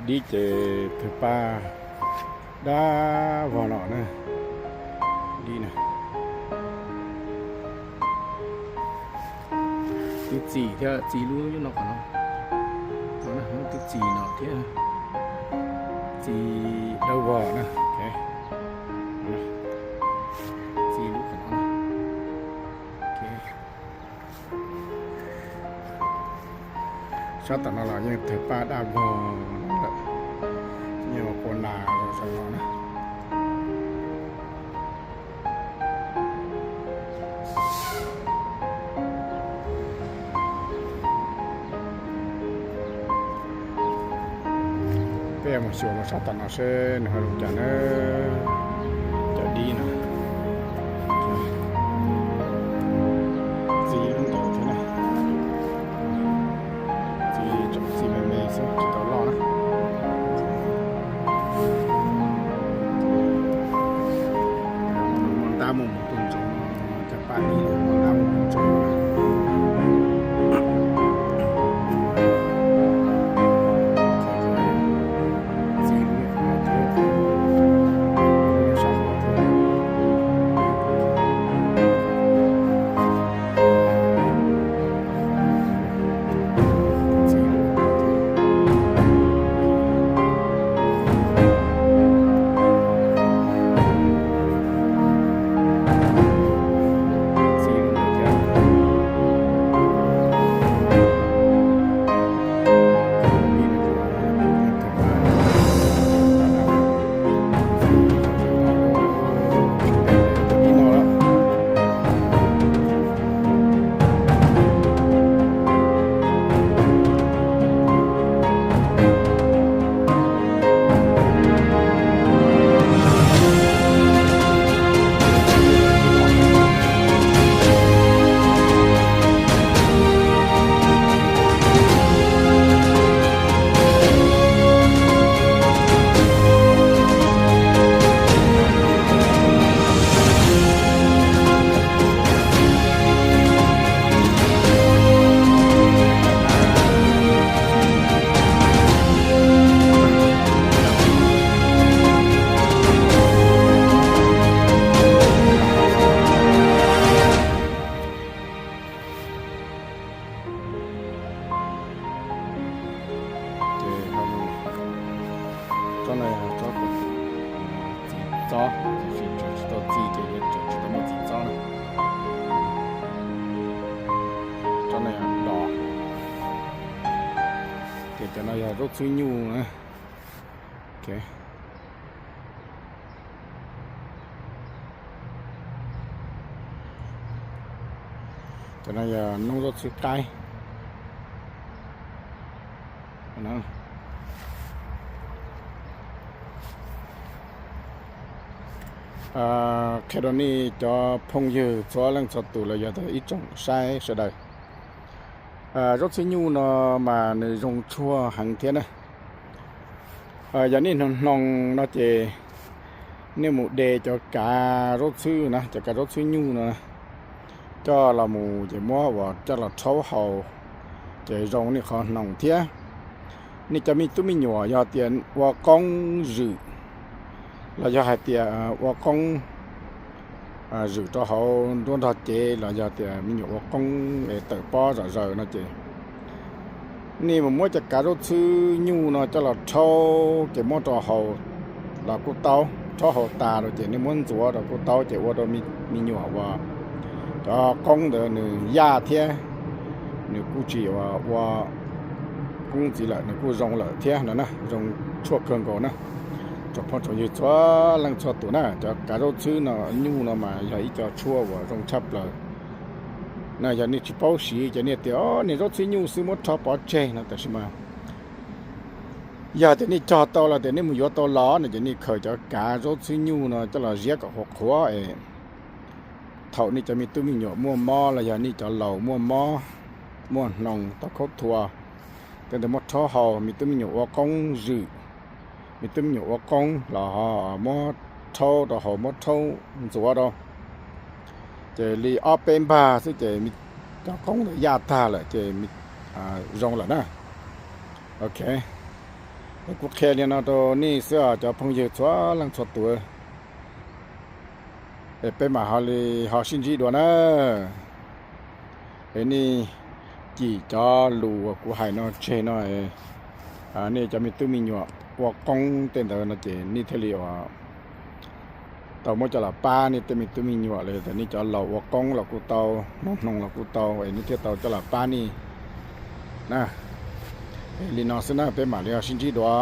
Dib ces tawg paj dab vog no na. Dib na. Twb txi thiab, txi lub no qhov no. No na, twb txi no thiab. Txi dawb vog na. Txi lub qhov no. Sab tom no los yeej tawg paj daj vog lawm, yeej ua qua nas zoo no na. Peb mus xyuas mus sab tom no seb nws ho zoo cas na. Cov dib no. Txi lub ntawd thiab na. Txi tseem txi me me xwb tsis tau loj na. Muaj ntab muaj mus tuaj ntsoov, cov paj dib muaj ntab muaj mus ntsoov. Ces tsob no yog tsob txiv txob, tiam sis tseem tsis tau txi ces yuav tseem tsis tau muaj txiv txob na. Tsob no yog dos. Ces cov no yog zaub txhwb nyuj na. Cov no yog noob zaub txhwb qaib. Qhia rau nej cov phooj ywg txhua leej txhua tus los yog tias ib tsoom saib sawv daws, zaub txhwb nyuj no mas nws zoo tshuaj heev thiab na. Yog nej hnoos hnoos no ces nej mus de cov kav zaub txhwb na, cov kav zaub txhwb nyuj no coj los mus ces muab uas coj los rhaub haus ces zoo nej qhov hnoos thiab. Nej cov me tub me nyuam yog tias ua qoob zwm los yog hais tias ua qoob zwm rau hauv nruab nrog cev los yog tias me nyuam ua qoob es tawm pob zom zaws no ces nej mus muab cov kav zaub txhwb nyuj no coj los rhaub ces muab rau haus los kuj tau, rhaub haus tas rau ces nej muab ntxuav rau kuj tau ces ua rau me nyuam uas cov qoob ntawd nws yaj thiab nws kuj tsis ua qoob ntxiv lawm, nws kuj zoo lawm thiab no na, zoo tshuaj kawg nkaus na. Tsoom phooj tsoom ywg txhua leej txhua tus na, cov kav zaub txhwb no nyuj no mas yog ib co tshuaj uas zoo tshaj plaws na. Yog nej tsis paub siv ces nej tias niag zaub txhwb nyuj xwb muab rhaub pov tseg no, tab sis mas yog tias nej cog tau los tias nej mus yuav tau los no ces nej khaws cov kav zaub txhwb nyuj no coj los ziab kom qhuav qhuav es thaum nej cov me tub me nyuam muaj mob los yog nej cov laus muaj mob, muaj hnoos tau khaub thuas, tej ntawd muab rhaub haus, me tub me nyuam ua qoob zwm, me tub me nyuam ua qoob los muab rhaub rau haus, muab rhaub ntxuav rau ces li ob peb npag xwb ces cov qoob ntawd yaj tag lawm ces zoo lawm na. Ok, Es kuv qhia li no rau nej xwb os cov phooj ywg txhua leej txhua tus, es peb mam ho li ho sib ntsib dua na. Es nej cim cov lus uas kuv hais no tseg no, nej cov me tub me nyuam ua qoob tej ntawd no ces nej thiaj li uas tau muab coj los pab nej tej me tub me nyuam los yog tias nej cov laus ua qoob los kuj tau, hnoos hnoos los kuj tau, es nej thiaj tau coj los pab nej na. Es li no xwb na, peb mam li ho sib ntsib dua.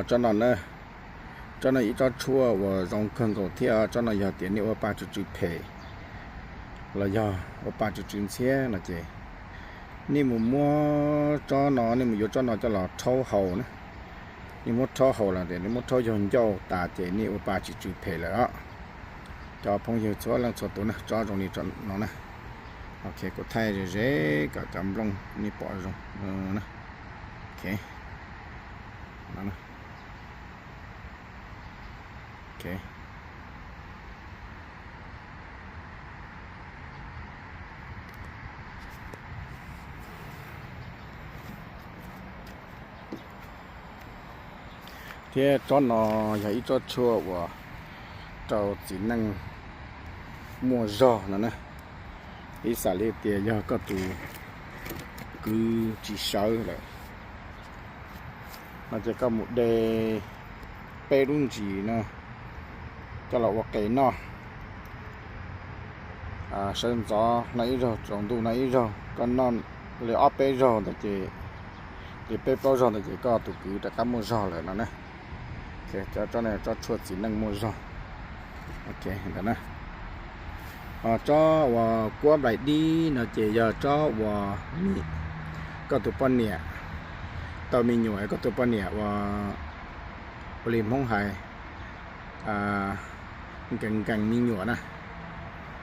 Tsob no, tsob no ib tsob tshuaj uas zoo kawg nkaus thiab. Tsob no yog tias nej ua pa tsw tsw phem los yog ua pa tsw tsw ntxhiab no ces nej mus muab tsob no, nej mus yuav tsob no coj los rhaub haus na. Nej muab rhaub haus los tias nej muab rhaub yog ncauj tas ces nej ua pa tsw tsw phem lawm os. Cov phooj ywg txhua leej txhua tus na, tsob zoo li no na. Ok, kuv thaij ze ze kom cov nplooj nej pom zoo na. Ok, no na. Ok. Thiab tsob no yog ib tsob tshuaj uas rau txiv neej muaj zog no na. Piv xam li tias yog koj tus kwv tsis sawv lawm no ces koj mus de peb lub ntsis no coj los ua qe noj. Sawv ntxov no ib zaug, tsaus ntuj no ib zaug, koj noj li ob peb zaug ntawd ces, li peb plaub zaug ntawd ces koj tus kwv rov qab muaj zog lawm no na. Tsob no tsob tshuaj txiv neej muaj zog. Ok, ntawd na. Ho tsob uas kuab nplaim dib no ces yog tsob uas koj tus poj niam tau me nyuam, koj tus poj niam ua, ua li Hmoob hais, nkees nkees me nyuam na,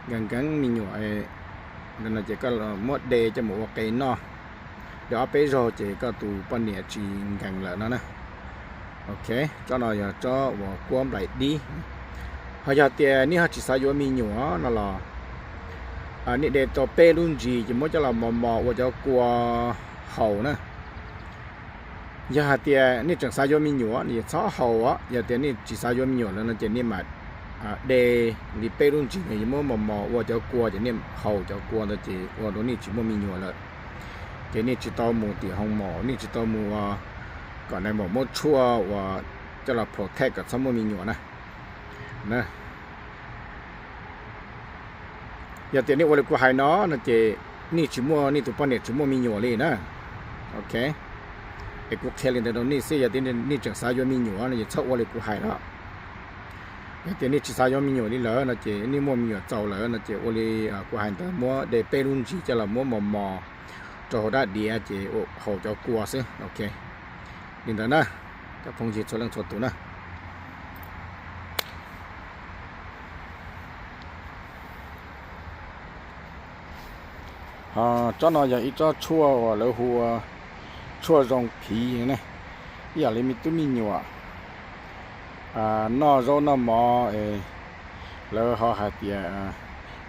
nkees nkees me nyuam no ces koj muab de coj mus ua qe noj, de ob peb zaug ces koj tus poj niam tsis nkees lawm no na. Ok, tsob no yog tsob uas kuab nplaim dib. Ho yog tias nej ho tsis xav yuav me nyuam no los nej de tau peb lub ntsis ces muab coj los mos mos ua cov kua haus na. Yog hais tias nej tseem xav yuav me nyuam no ces txhob haus os. Yog tias nej tsis xav yuav me nyuam lawm no ces nej mam de li peb lub ntsis no muab mos mos ua cov kua ces nej haus cov kua ntawd ces ua rau nej tsis muaj me nyuam lawm. Ces nej tsis tau mus tim hoo maum, nej tsis tau mus ua kom nais maum muab tshuaj uas coj los protect kom txhob muaj me nyuam na. Yog tias nej ua li kuv hais no no ces nej tsis muaj, nej tus poj niam tsis muaj me nyuam li na. Ok, es kuv qhia li ntawd rau nej xwb, yog tias nej tseem xav yuav me nyuam no ces txhob ua li kuv hais no. Yog tias nej tsis xav yuav me nyuam li lawm no ces nej muaj me nyuam txaus lawm no ces ua li kuv hais ntawd, muab de peb lub ntsis coj los muab mos mos rau hauv dab diav ces haus cov kua xwb. Ok, li ntawd na, cov phooj ywg txhua leej txhua tus na. Ho tsob no yog ib tsob tshuaj uas lawv hu ua tshuaj zoo phiv ne. Ib yam li me tub me nyuam noj zaub noj mov, lawv ho hais tias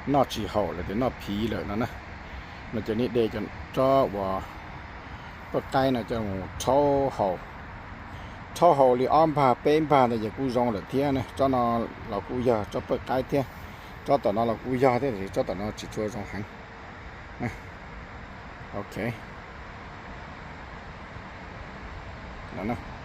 noj tsis haum lawm tias noj phiv lawm no na. No ces nej de cov tsob uas pawj qaib no coj mus rhaub haus, rhaub haus li ob npag peb npag ntawd ces kuj zoo lawm thiab na. Tsob no los kuj yog tsob pawj qaib thiab. Tsob tom no los kuj yog thiab, tsob tom no tsis tshua zoo heev. Ok, no